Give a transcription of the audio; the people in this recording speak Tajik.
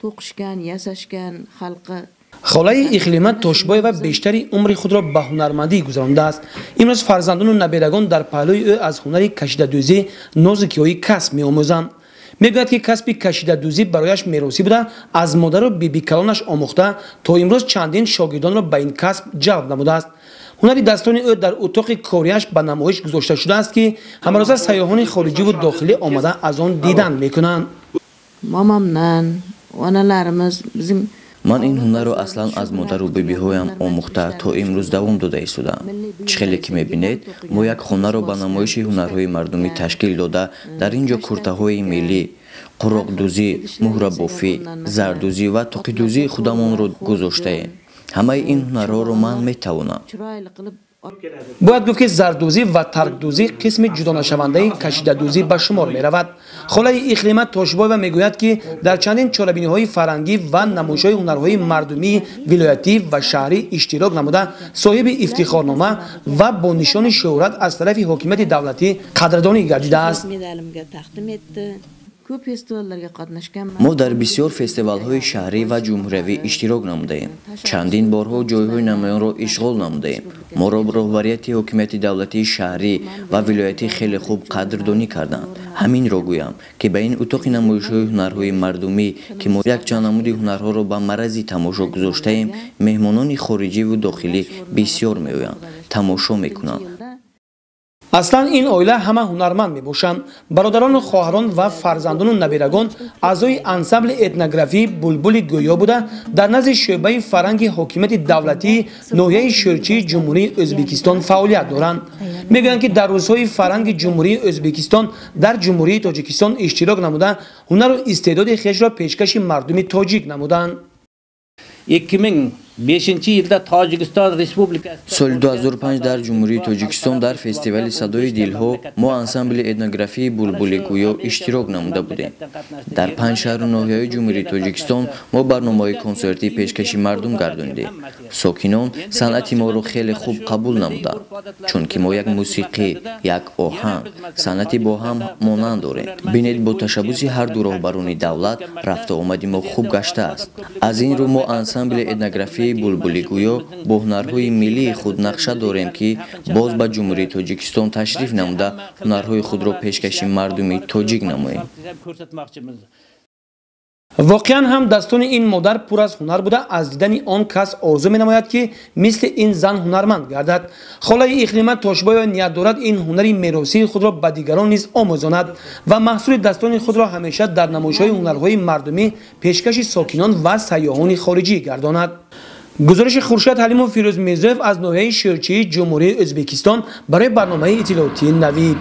To'qishgan, yasashgan xalqi. Холаи Иқлима Тошбоева бештари умри худро ба ҳунармандӣ гузарондааст. Имрӯз фарзандону наберагон дар паҳлӯи ӯ аз ҳунари кашидадӯзӣ нозукиҳои касб меомӯзанд. Мегӯяд, ки касби кашидадӯзӣ барояш меросӣ буда, аз модару бибикалонаш омӯхта, то имрӯз чандин шогирдонро ба ин касб ҷалб намудааст. Ҳунари дастони ӯ дар утоқи кориаш ба намоиш гузошта шудааст, ки ҳамарӯза сайёҳони хориҷиву дохилӣ омада аз он дидан мекунанд. Momamdan, onalarimiz bizim. Ман ин ҳунарро аслан аз модару бибиҳоям омӯхта, то имрӯз давом дода истодаам. Чӣ хеле ки мебинед, мо як хонаро ба намоиши ҳунарҳои мардумӣ ташкил дода, дар ин ҷо куртаҳои миллӣ, қуроқдӯзӣ, муҳрабофӣ, зардӯзӣ ва тоқидӯзии худамонро гузоштаем. Ҳамаи ин ҳунарҳоро ман метавонам. Бояд гуфт, ки зардӯзӣ ва таркдӯзӣ қисми ҷудонашавандаи кашидадӯзӣ ба шумор меравад. Холаи Иқлима Тошбоева мегӯяд, ки дар чандин чорабиниҳои фарҳангӣ ва намоишҳои ҳунарҳои мардумии вилоятӣ ва шаҳрӣ иштирок намуда, соҳиби ифтихорнома ва бо нишони шӯҳрат аз тарафи ҳокимияти давлатӣ қадрдонӣ гардидааст. Medalimga taqdim etdi. Ko'p festivallarga qatnashganman. Мо дар бисёр фестивалҳои шаҳрӣ ва ҷумҳуриявӣ иштирок намудаем, чандин борҳо ҷойҳои намоёнро ишғол намудаем. Моро роҳбарияти ҳокимияти давлатии шаҳрӣ ва вилоятӣ хеле хуб қадрдонӣ карданд. Ҳаминро гӯям, ки ба ин утоқи намоишҳои ҳунарҳои мардумӣ, ки мо якчанд намуди ҳунарҳоро ба маррази тамошо гузоштаем, меҳмонони хориҷиву дохилӣ бисёр меоянд, тамошо мекунанд. Аслан ин оила ҳама ҳунарманд мебошанд. Бародарону хоҳарон ва фарзандону наберагон аъзои ансамбли этнографии «Булбули гӯё» буда, дар назди шӯъбаи фарҳанги ҳокимияти давлатии ноҳияи Шӯрчии Ҷумҳурии Ӯзбекистон фаъолият доранд. Мегӯянд, ки дар Рӯзҳои фарҳанги Ҷумҳурии Ӯзбекистон дар Ҷумҳурии Тоҷикистон иштирок намуда, ҳунару истеъдоди хешро пешкаши мардуми тоҷик намуданд. 2005 yilda Tojikiston Respublikasi Соли 2005 дар Ҷумҳурии Тоҷикистон дар фестивали «Садои дилҳо» мо, ансамбли этнографии «Булбули гӯё», иштирок намуда будем. Дар панҷ шаҳру ноҳияҳои Ҷумҳурии Тоҷикистон мо барномаҳои консертӣ пешкаши мардум гардонидем. Сокинон санъати моро хеле хуб қабул намуданд, чунки мо як мусиқӣ, як оҳанг, санъати бо ҳам монанд дорем. Бинед, бо ташаббуси ҳарду роҳбарони давлат рафтуомади мо хуб гаштааст. Аз ин рӯ мо, ансамбли этнографии «Булбули гӯё», бо ҳунарҳои миллии худ нақша дорем, ки боз ба Ҷумҳурии Тоҷикистон ташриф намуда, ҳунарҳои худро пешкаши мардуми тоҷик намоем. Воқеан ҳам дастони ин модар пур аз ҳунар буда, аз дидани он кас орзу менамояд, ки мисли ин зан ҳунарманд гардад. Холаи Иқлима Тошбоева ният дорад, ин ҳунари меросии худро ба дигарон низ омӯзонад ва маҳсули дастони худро ҳамеша дар намоишҳои ҳунарҳои мардумӣ пешкаши сокинон ва сайёҳони хориҷӣ гардонад. Гузориши Хуршед Ҳалимов, Фирӯз Мирзоев аз ноҳияи Шӯрчии Ҷумҳурии Ӯзбекистон барои барномаи иттилоотии «Навид».